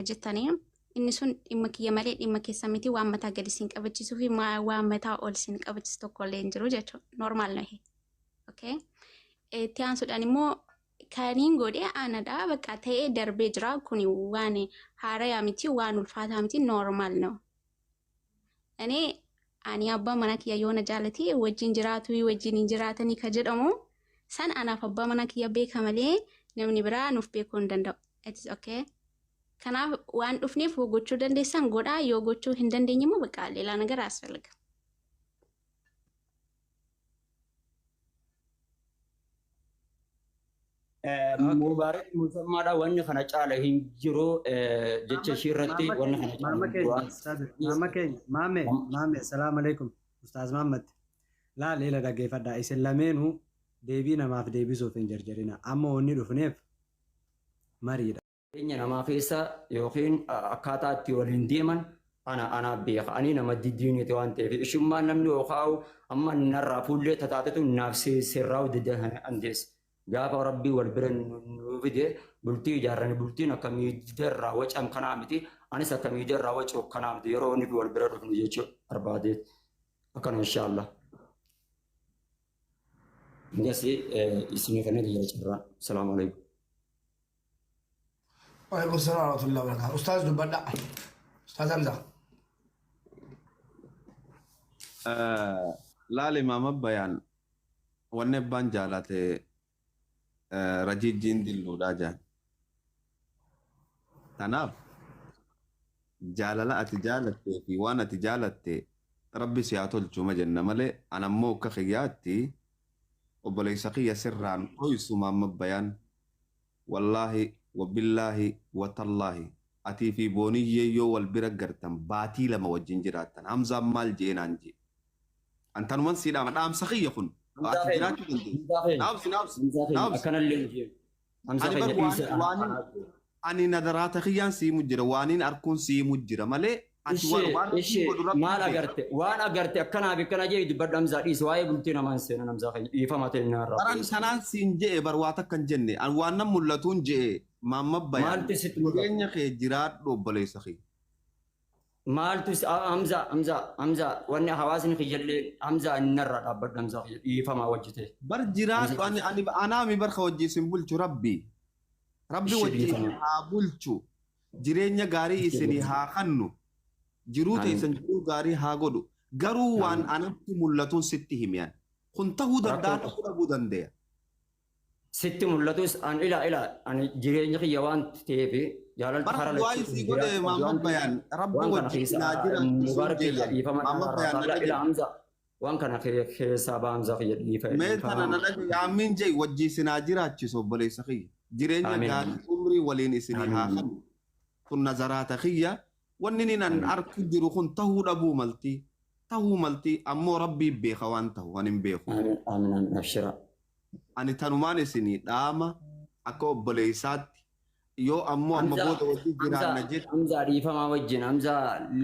Jettanii inni sun dhimma kiyya malee dhimma keessan miti waan mataa gadi sin qabachiisuu fi waan mataa ol sin qabachiisu tokko illee hin jiru jechuudha. Normaal nahe. Okay. Itti aansuudhaan immoo kaniin godhe anadha bakka ta'ee darbee jira kun waan haarayaa miti waan ulfaataa miti normaal no. Ani ani abbaa mana kiyya yoo na jaalate wajjin jiraatu wajjin hin jiraatanii ka jedhamu san anaaf abbaa mana kiyya beeka malee namni biraa nuuf beekuu hin danda'u. It is okay. Kanaaf waan dhufneef yoo gochuu dandeessan godhaa yoo gochuu hin dandeenye immoo bakka ሌላ ነገር አያስፈልግም። Mubaarak Musammaadha wanni kana caala hin jiru jecha ishii irratti wanni kana caala Mama hin jiru. keenya, Ustaaz, mama keenya, maame, maame, salaamu alaikum. Ustaaz Mahammad. Laal ila dhaggeeffadhaa. Isin lameenuu deebii namaaf deebisuuf hin jarjarina. Amma wanni dhufneef mariidha. Jireenya namaa keessa yookiin akkaataa itti waliin deeman ana anaa beeka. Ani nama diddiiniti waan ta'eef ishummaan namni yookaan amma narraa fuullee tataatetu naaf sirraa'u dandeessa. Gaafa rabbii wal bira nu fide bultii ijaarran bultiin akka miidiyaa wacan kanaa miti. Anis akka miidiyaa wacu kanaa miti yeroo inni wal bira dhufnu jechuu barbaade. Akkana inshaallah. Ingas isinii kana jira carraa. Salaamu alaikum. Waalaikum salaam warahmatullahi wabarakatuh. Ustaaz dubbadhaa. Ustaaz Hamza. Laali maama bayaan wanni abbaan jaalate rajiijjiin dilluudhaa jaan. Kanaaf jaalala ati jaalattee fi waan ati jaalatte rabbi si haa tolchu ma jenna malee an ammoo akka kiyyaatti obboleessa kiyya sirraan dhoysu maamma bayaan wallaahi wabillaahi watallaahi atii fi booniyyee yoo wal bira gartan baatii lama wajjin jiraattan Hamzaan maal je'ee naan je'e. An tanuman sii dhaama dhaamsa kiyya kun Hamzaa ati keenya. jiraachuu dandeessa. Hamzaa keenya. Naabsi naabsi Hamzaa keenya naabsi. akkanallee hin jeen. Hamzaa Ani bar keenya waan dhiisa ana waanin kanaa jeen. ani nadaraata kiyyaan siimu jira waaniin arkuun siimu jira malee ati waan Ishee waan rabbiin ishee godhu rabbiin maal beeka. agarte waan agarte akkanaa fi akkana jee dubbadhu Hamzaa dhiisi waa'ee bultii namaa hin seenan Hamzaa keenya dhiifama ta'e naarraa Baran obboleessa tanaan siin je'e bar waa takka hin jenne an waan nan mul'atuun je'e maamma bayaan Maaltu sitti mul'ata? jireenya kee jiraadhu obboleessa kiyya. Maaltu Hamza Hamza Hamza wanni hawaasni kiyyallee Hamza innarraa dhaabbadhu Hamza kiyya dhiifamaa wajji ta'e. Bar Hamza jiraadhu ani ani anaami bar ka wajji isin bulchu rabbi. Rabbi ishee wajji isin dhiifamaa. haa bulchu. Jireenya gaarii Ishee isinii dhiifamaa. haa kannu. Jiruu Amiin. teessan jiruu gaarii haa godhu. Garuu waan Amiin. anatti mul'atuun sitti himi ani. Kun tahuu danda'a Rakkoo tahuu dhabuu dandeya. sitti mul'atus an ila ila ani jireenya kiyya waan ta'eef jaalalti Bara karaa du'aa lachuu isii hin godhe jiraatu qabdi Maamma waan ta'eef Bayaan rabbi waan kana wajjin keessa naa jiraachisuun mubaarak kiyya jeelan dhiifama Maamma narraa Bayaan na ila ila dhagaye. Hamza waan kana keessaa baa Hamza kiyya dhiifa Mee tana na dhiifama dhagaye aamiin jee wajji isin haa jiraachisu obboleessa kiyya. Jireenya amiin gaarii umrii waliin isinii haa amiin kennu. Kun nazaraata kiyya wanni niin an amiin arku jiru kun tahuu dhabuu malti. Tahuu malti ammoo rabbii beeka waan tahu an hin beeku. amiin amiin amiin abshira Ani tanumaan isinii dhaama akka obboleessaatti yoo ammoo amma Hamza booda wajji Hamza jiraanna jette Hamza dhiifamaa wajjin Hamza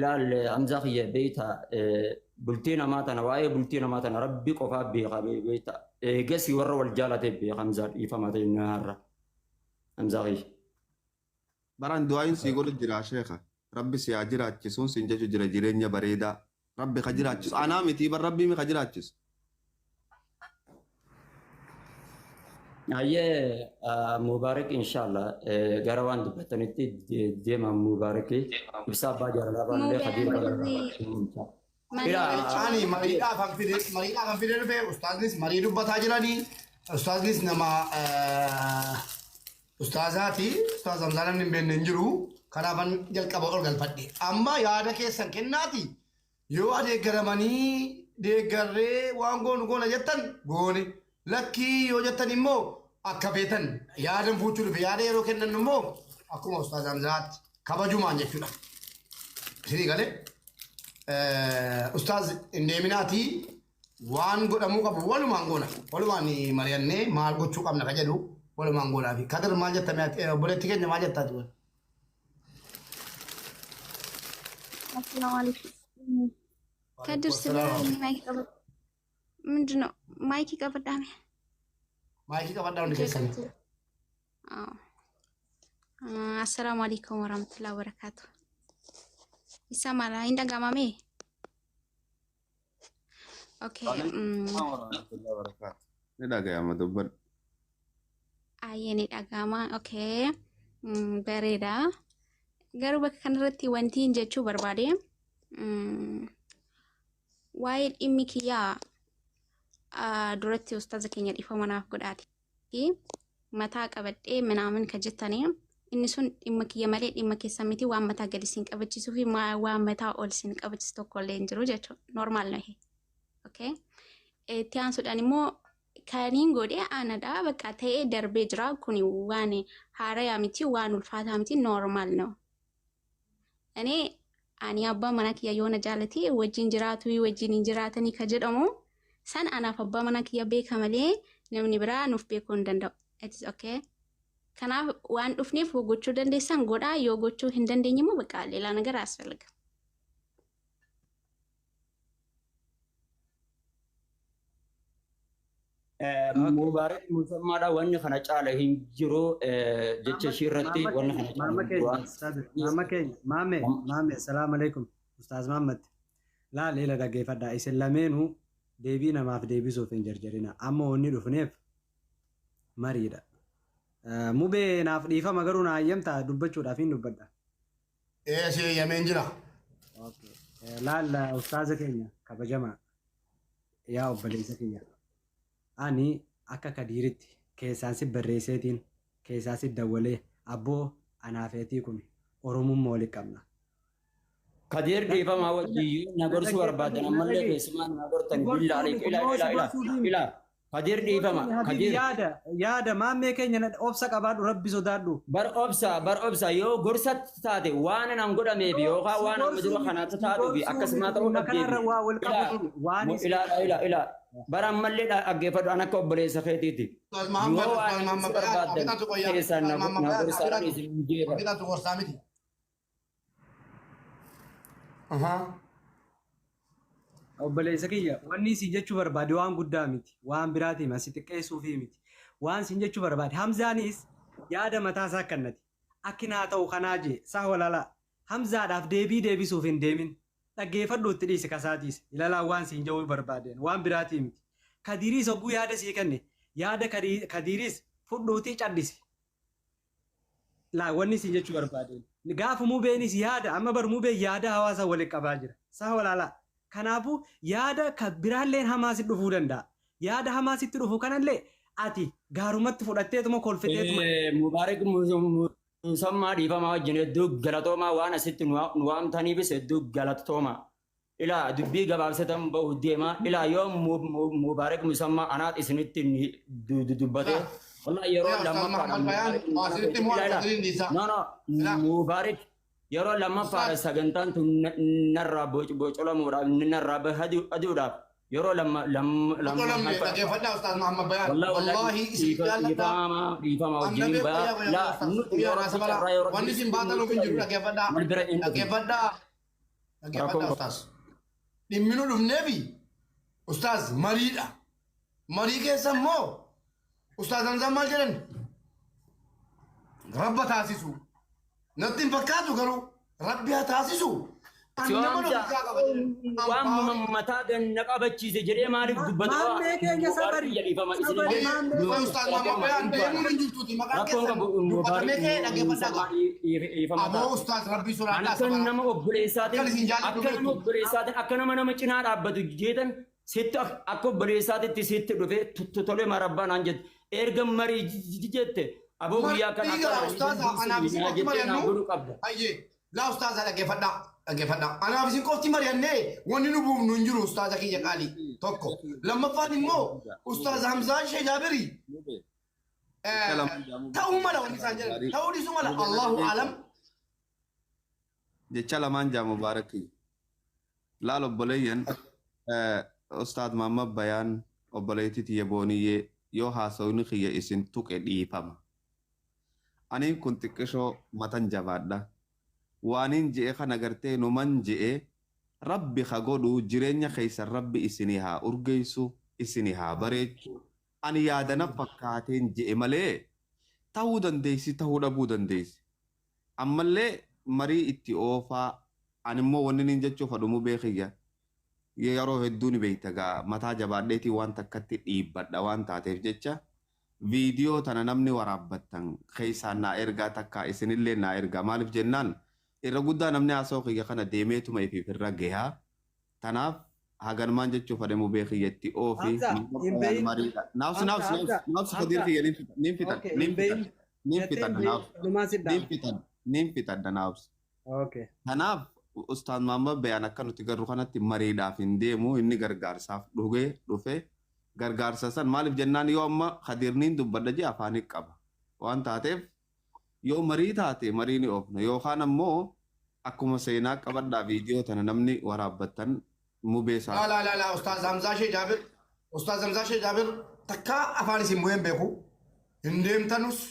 laal Hamza kiyya beeyta bultii namaa tana waa'ee bultii namaa tana rabbi qofaa beeka beeyta eegasii warra wal jaalate beeka Hamza dhiifamaa ta'e har'a Hamza kiyya. Baran du'aayin sii godhu jira sheekha. Rabbi si haa jiraachisuun siin jechu jira jireenya bareedaa. Rabbi ka jiraachisu. Anaa miti bar rabbii mi ka jiraachisu. Hayyee Mubaarak inshallah gara waan dubbatanitti deema Mubaarak ibsaa abbaa jaalalaa baallee Mubaarak Khadiir marii Ila Ani mariidhaaf kan fide mariidhaaf kan fide dhufe ustaaznis marii dubbataa jiranii ustaaznis nama ustaazaati ustaaz Hamzaa namni hin beekne hin jiru kanaafan jalqaba ol galfadhe amma yaada keessan kennaati yoo adeeggaramanii deeggarree waan goonu goona jettan goone lakkii yoo jettan immoo akka feetan yaadan fuuchuu dhufe yaada yeroo kennan immoo akkuma ustaaz Hamzaatti kabajumaan jechuudha. Isinii galee ustaaz hin deeminaatii waan godhamuu qabu walumaan goona walumaan mari'annee maal gochuu qabna ka jedhu walumaan goonaa fi kadir maal jetta mee obboleetti keenya maal jettaa ture? Assalaamu alaikum. Kadir sirrii maayikii qabadha. ምንድን ነው ማይክ qabadhaa mee? Maayikii qabadhaa hundi keessan. Aw. Assalaamu alaikum warahmatullahi wabarakatuh. Isa mala hin dhaga'amame? Okay. Ni dhaga'ama, dubbadhu. Ayyee, ni dhaga'ama. Okay. Bareeda. Garuu bakka kanarratti wanti hin jechuu barbaade, waa'ee dhimmi kiyyaa duratti ustaaza keenya dhiifama naaf godhaati. Mataa qabadhee minaamin kan jettanii, inni sun dhimma kiyya malee dhimma keessan miti. Waan mataa gadi siin qabachiisuu fi waan mataa ol siin qabachiisu tokko illee hin jiru jechuudha. Normal ነው ይሄ. Okay. Itti aansuudhaan immoo kaniin godhee aanadha bakka ta'ee darbee jira. Kuni waan haarayaa miti, waan ulfaataa miti, normal ነው. እኔ ani abbaa mana kiyya yoona jaalate wajjin jiraatu, wajjin hin jiraatanii ka jedhamu san anaaf abbaa mana kiyya beeka malee namni biraa nuuf beekuu hin danda'u. It is okay. Kanaaf waan dhufneef yoo gochuu dandeessan godhaa, yoo gochuu hin dandeenye immoo በቃ ሌላ ነገር አያስፈልግም። Mubaarak Musammaadha, wanni kana caala hin jiru jecha ishii irratti wanni kana caala Maama hin jiru. keenya, sabir, maama keenya, maame, maame, salaamu alaikum. Ustaaz Mahammad. Laal, ila dhaggeeffadhaa. Isin lameenuu deebii namaaf deebisuuf hin jarjarina. Amma wanni dhufneef mariidha. Mubee, naaf dhiifama, garuu na hayyamtaa dubbachuudhaaf hin dubbadha. Ee, si eeyyameen jira. Laal, ustaaza keenya kabajamaa, yaa obboleessa kiyya. Ani akka Kadiiritti keessaan si barreesseetiin keessaa si dawwalee, abboo anaafeetii kun Oromummaa walitti qabna. Kadir, dhiifama wajjin, na gorsuu barbaadan ammallee keessumaa na gortan, billaa ila ila ila ila Kadir, dhiifama Kadir. Yaada yaada maammee keenya obsa qabaadhu, rabbi sodaadhu. Bar obsa, bar obsa, yoo gorsa taate waan nan godhameef yookaan waan amma jiru kanaatti taatuuf akkasuma ta'uu Kanarra waa wal qabatu waan Ila ila ila, bara ammallee dhaggeeffadhu, an akka obboleessa keetiiti. Ustaaz Mahammad, Yoo Ustaaz waan Mahammad si barbaadan Abitaatu qoyyaa. keessaan na Ustaaz Mahammad na gorsaa isin jeera. Abitaatu gorsaa miti. Ahaa. Obboleessa kiyya, wanni isin jechuu barbaade waan guddaa miti, waan biraatii asi xiqqeessuufii miti. Waan isin jechuu barbaade, Hamzaanis yaada mataa isaa akkannati akki naa ta'u kanaa jee saa walalaa Hamzaadhaaf deebii deebisuuf hin deemin, dhaggeeffadhu, itti dhiisi kasaatiis ilalaa. Waan siin jechuu barbaadeen waan biraatii miti. Kadiiriis hogguu yaada sii kenne, yaada Kadiiriis fudhuutii cadhisi. Laa, wanni isin jechuu barbaadeen, gaafa mubeenis yaada amma bar mubeen yaada hawaasa waliin qabaa jira saa walaalaa. Kanaafuu yaada ka biraalleen hamaasitti dhufuu danda'a. Yaada hamaasitti dhufu kanallee ati gaarumatti fudhatteetuma kolfiteetuma. Mubaarak Musammaa, dhiifamaa wajjin, hedduu galatoomaa, waan asitti nu waamtaniifis hedduu galatoomaa. Ilaa, dubbii gabaabsatan bahu deema. Ilaa, yoo Mubaarak Musammaa anaat isinitti dubbate. Wallahi yeroo Yaa Ustaaz lammaffaadha. Mahammad Bayaan, asinitti immoo Kadirin dhiisa. No, no, Mubaarak, yeroo lammaffaadha sagantaan tun narraa bocolamuudhaaf, narraa aduudhaaf yeroo lamma Qolamne, dhaggeeffadhaa Ustaaz Mahammad Bayaan. Wallahi Wallahi isin jaalladha. dhiifama, dhiifama Amma wajjin beeku baa yaa laa Ustaaz. nuti yoo Yaa rabbi sabala. carraa yoo rabbi Wanni isin baatan hin jiru, dhaggeeffadhaa. wal bira hin dhufne. Dhaggeeffadhaa. Dhaggeeffadhaa Rakkoon Ustaaz. Dhimmi nu dhufneefi Ustaaz mariidha. Marii keessa immoo Ustaaz Hamzaan maal jedhan? Rabba taasisu. Natti hin fakkaatu, garuu rabbi haa taasisu. Si Ani nama waan ofiisaa qaba jedhan. waan mataa ganna qabachiise jedhee maaliif dubbata? Maammee keenya sabari. Sabari maammee. Duuba Ustaaz Mahammad Bayaan deemuun hin jirtuuti. Maqaan Rakkoon keessan qabu dubbatamee ka'ee, dhaggeeffadhaa qaba. Aboo Ustaaz, rabbii sodaadhaa Akka sabara. nama obboleessaatiin, Akkan isin jaalladhu akka nama beektu. obboleessaatiin, akka nama nama cinaa dhaabbatu jeetan sitti, akka obboleessaatitti sitti dhufe tole marabbaa naan jette, erga marii jette aboo guyyaa kana Marii gara Ustaaza, anaaf isin qofti jettee naa mari'annu. godhuu qabda. Ayyee, laa Ustaaza, dhaggeeffadhaa. Dhaggeeffadhaa. Anaaf isin qofti mari'annee wanni nu buufnu hin jiru, Ustaaza kiyya qaalii. Tokko. Lammaffaan immoo Ustaaza Hamzaan Shee Jaabirii. Ta'uu mala wanni isaan jedhan. Ta'uu dhiisuu mala. Allahu alam. Jecha lamaan jaa, Mubaarakii. Laal obboleeyyan, Ustaad Mahammad Bayaan, obboleettii tiyya Booniyyee, yoo haasawni kiyya isin tuqe dhiifama. Aniin kun xiqqishoo matan jabaadha. Waaniin je'e kana gartee numan je'e, rabbi ha godhu, jireenya keeysan rabbi isinii haa urgeessu, isinii haa bareechu. Ani yaadana fakkaateen je'e malee ta'uu dandeessi, ta'uu dhabuu dandeessi. Ammallee marii itti oofaa animmoo wanni niin jechuuf fadhumu beekiyya. Yeroo hedduu ni beekta gaa mataa jabaadheetii waan takkatti dhiibbadha waan taateef jecha viidiyoo tana namni waraabbattan keessaan naa ergaa takka isinillee naa ergaa maaliif jennaan irra guddaa namni haasa'u kiyya kana deemeetuma ifiif irra gahaa. Tanaaf haganmaan jechuuf fadhamu beekiyyatti oofi. Hamza, hin beeyin. Naafsi Hamza, naafsi Hamza, naafsi Hamza. Kadiir kiyya niin fitan Okay, hin niin fitan beeyin. niin Jettee fitan hin beeyin. naafsi Kanumaan si niin dhaama. fitan niin fitan naafsi. Okay. Kanaaf Ustaaz Mahammad Bayaan akka nuti garuu kanatti mariidhaaf hin deemu inni gargaarsaaf dhugee dhufe gargaarsa san maaliif jennaan yoo amma Kadiirniin dubbadha jee afaanii qaba waan taateef yoo marii taate marii ni oofna yookaan ammoo akkuma seenaa qabadhaa viidiyoo tana namni waraabbattan mubeesaa. Laa laa laa laa Ustaaz Hamzaa Shee Jaabir Ustaaz Hamzaa Shee Jaabir takka afaan isin bu'een beeku hin deemtanus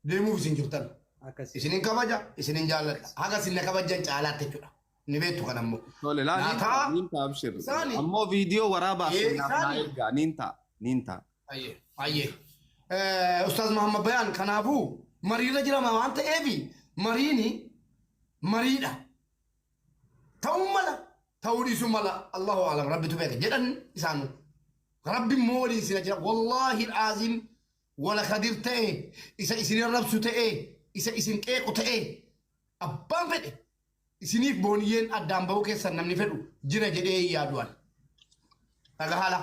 deemuuf isin jirtan. Akkasi. Isinin kabaja isinin jaalladha haga isin na kabajan caalaatti jechuudha. Ni beektu kan ammoo. Tole laa Naa niin ta'a. ta'a niin ta'a abshir Isaani. ammoo viidiyoo waraabaa Ee, seenaaf naa isaani. ergaa niin ta'a niin ta'a. Ayyee ayyee. Ustaaz Muhammad Bayaan kanaafuu mariirra jirama waan ta'eefi mariini mariidha. Ta'uu mala ta'uu dhiisuu mala Allahu alam rabbitu beeka jedhan isaan rabbi immoo waliin sina jira wallaahi alaaziim wala kadir ta'e isa isin arrabsu ta'e isa isin qeequ ta'e abbaan fedhe isiniif booniyyeen addaan bahuu keessan namni fedhu jira jedhee hin yaadu'an. Dhagahala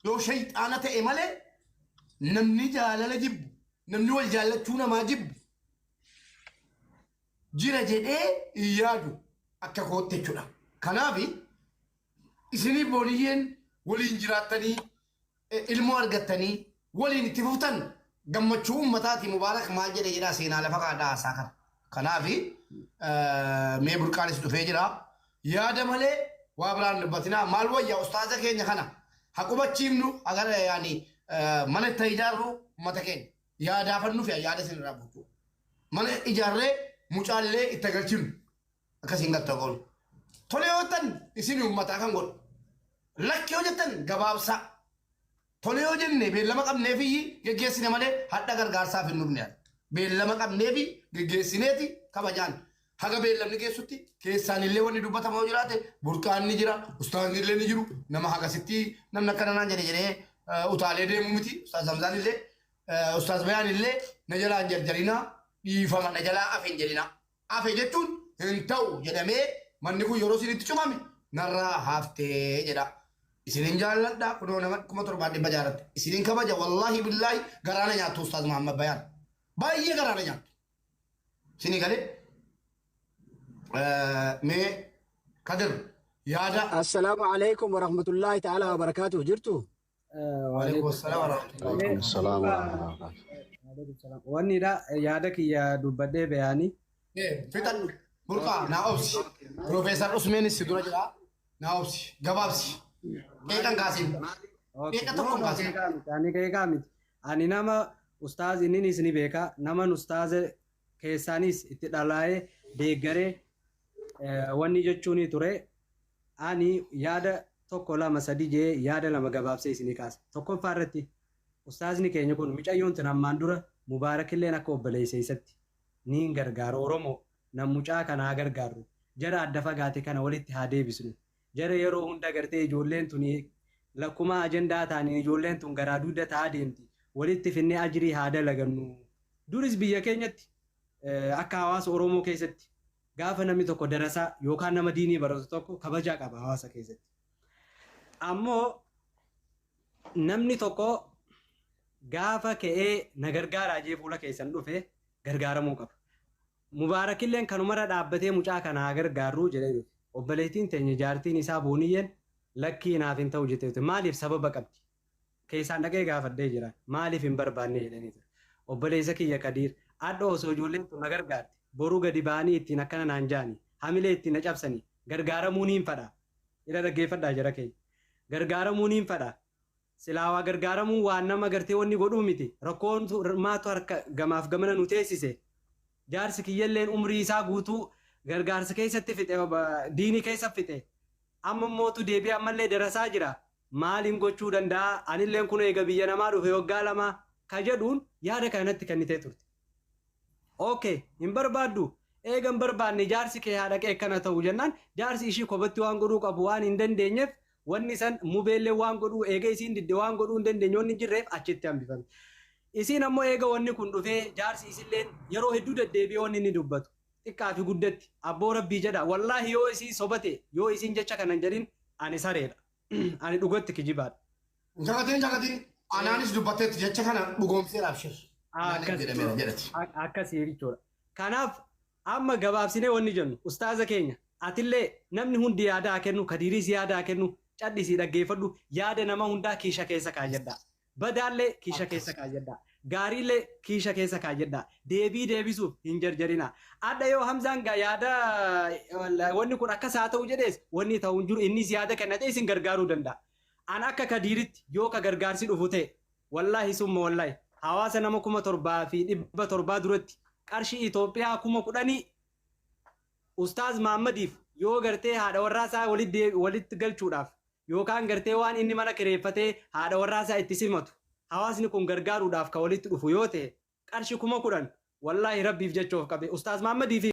yoo shayxaana ta'e malee namni jaalala jibbu namni wal jaallachuu namaa jibbu jira jedhee hin yaadu akka kootti jechuudha. Kanaaf isiniif booniyyeen waliin jiraattanii ilmoo argattanii waliin itti fuftan gammachuu uummataati mubaarak maal jedhe jedhaa seenaa lafa kaadhaa haasaa kana. Kanaaf mee burqaanis dhufee jira. Yaada malee waa biraan dubbatinaa maal wayya ustaaza keenya kana haqubachiifnu agara yaani mana itti ijaarru uummata keenya yaadaafannu fi yaada isin irraa bulchu. Mana ijaarree mucaallee itti galchinu akkasiin gatta qoolu. Tole yoo jettan isin uummataa kan godhu. Lakki yoo jettan gabaabsaa. Tole yoo jenne beellama qabneefi geggeessine malee hadha gargaarsaaf hin dhufne. Beellama qabneefi geggeessineeti kabajaan. Haga beellamni geessutti keessaan illee wanni dubbatamu yoo jiraate burqaan ni jira, ustaazni illee ni jiru. Nama hagasitti namni akkana naan jedhe jedhee utaalee deemu miti. Ustaaz Hamzaan illee, Ustaaz Bayaan illee na jalaa hin jarjarinaa, dhiifama na jalaa hafe hin jedhinaa. Hafe jechuun hin ta'u jedhamee manni kun yeroo isinitti cufame narraa haftee jedha. Isinin jaalladha kunoo nama 7600tti. Isinin kabaja wallaahi billaahi garaana nyaattu Ustaaz Muhammad Bayaan. Baay'ee garaana nyaattu. Isinii galee mee Kadir yaada. Assalaamu alaikum warahmatullahi ta'ala wabarakaatuh. Jirtu? Waalaikum salaam warahmatullahi. Waalaikum salaam warahmatullahi wabarakatuh. Wanni dha yaada kiyya dubbadhee bayaanii. Fixan burqaa naa obsi. Piroofeesar Usmeenis si dura jira. Naa obsi gabaabsi. Qeeqan kaasin. Qeeqa tokko hin kaasin. Ani qeeqaa miti. Ani nama ustaaz inninis ni beeka. Naman ustaaza keessaanis itti dhalaa'ee deeggaree wanni jechuun ture. Ani yaada tokko lama sadi jee yaada lama gabaabsee isinii kaasa. Tokkoffaa irratti ustaazni keenya kun mucayyoon tun ammaan dura mubaarakilleen akka obboleessa isatti niin gargaaru Oromoo nam mucaa kana haa gargaarru. Jara adda fagaate kana walitti haa deebisnu. Jara yeroo hunda gartee ijoolleen tun lakkuma ajandaa ta'aniin ijoolleen tun garaa dugda ta'aa deemti. Walitti finnee ajirii haa dalagannu. Duris biyya keenyatti akka hawaasa Oromoo keessatti gaafa namni tokko darasaa yookaan nama diinii baratu tokko kabajaa qaba hawaasa keessatti. Ammoo namni tokko gaafa ka'ee na gargaaraa jee fuula keessan dhufe gargaaramuu qaba. Mubaarakilleen kanumarra dhaabbatee mucaa kana haa gargaarruu jedhee dhufe. Obboleettiin teenya jaartiin isaa booniyyeen lakkii naaf hin ta'u jettee turte. Maaliif sababa qabdi? Keessaan dhaqee gaafadhee jira. Maaliif hin barbaanne jedhanii ture. Obboleessa kiyya Kadiir adda osoo ijoolleen tun na gargaarte boruu gadi ba'anii ittiin akkana naan jaani hamilee ittiin na cabsanii gargaaramuu niin fadha. Ila dhaggeeffadhaa jara keenya. Gargaaramuu niin fadha. Silaa waa gargaaramuun waan nama gartee wanni godhuu miti. Rakkoon maatu harka gamaaf gamana nu teessise. Jaarsi kiyyalleen umrii isaa guutuu gargaarsa keessatti fixe diinii keessa fixe. Amma mootu deebi'ee ammallee darasaa jira. Maaliin gochuu danda'a? Anilleen kun eega biyya namaa dhufe waggaa lama ka jedhuun yaada kanatti kennitee turte. Okay, hin barbaaddu. Eegan barbaanne jaarsi kee haadha qee akkana ta'u jennaan jaarsi ishii kophatti waan godhuu qabu waan hin dandeenyeef wanni san mubeellee waan godhuu eega isiin didde waan godhuu hin dandeenye wanni hin jirreef achitti hambifame. Isiin ammoo eega wanni kun dhufee jaarsi isilleen yeroo hedduu deddeebi'ee wanni inni dubbatu xiqqaa fi guddatti abboo rabbii jedha wallaahi yoo isiin sobate yoo isiin jecha kana hin jedhin ani sareedha. Ani dhugatti kijibaadha. Jakatiin jakatiin anaanis dubbatteetti jecha kana dhugoomseera abshir. Anaanis jedhameera jedhati. Akkasii jechuudha. Kanaaf amma gabaabsinee wanni jennu ustaaza keenya atillee namni hundi yaada haa kennu kadiiriis yaada haa kennu cadhisii dhaggeeffadhu yaada nama hundaa kiisha keessa kaayyadhaa. Badaallee kiisha keessa kaayyadhaa. Gaariillee kiisha keessa kaayyadhaa. Deebii deebisuuf hin jarjarina. Adda yoo Hamzaan gaa yaada wanni kun akkas haa ta'u jedhees wanni ta'u hin jiru innis yaada kennatee isin gargaaruu danda'a. An akka kadiiritti yoo ka gargaarsi dhufu ta'e wallaahi summa wallaahi hawaasa nama 7700 duratti qarshii Itoophiyaa 10,000 Ustaaz Mahaammadiif yoo gartee haadha warraa isaa walitti galchuudhaaf yookaan gartee waan inni mana kireeffatee haadha warraa isaa itti simatu hawaasni kun gargaaruudhaaf ka walitti dhufu yoo ta'e qarshii 10,000 wallaahi rabbiif jecha of qabe Ustaaz Mahammadiif.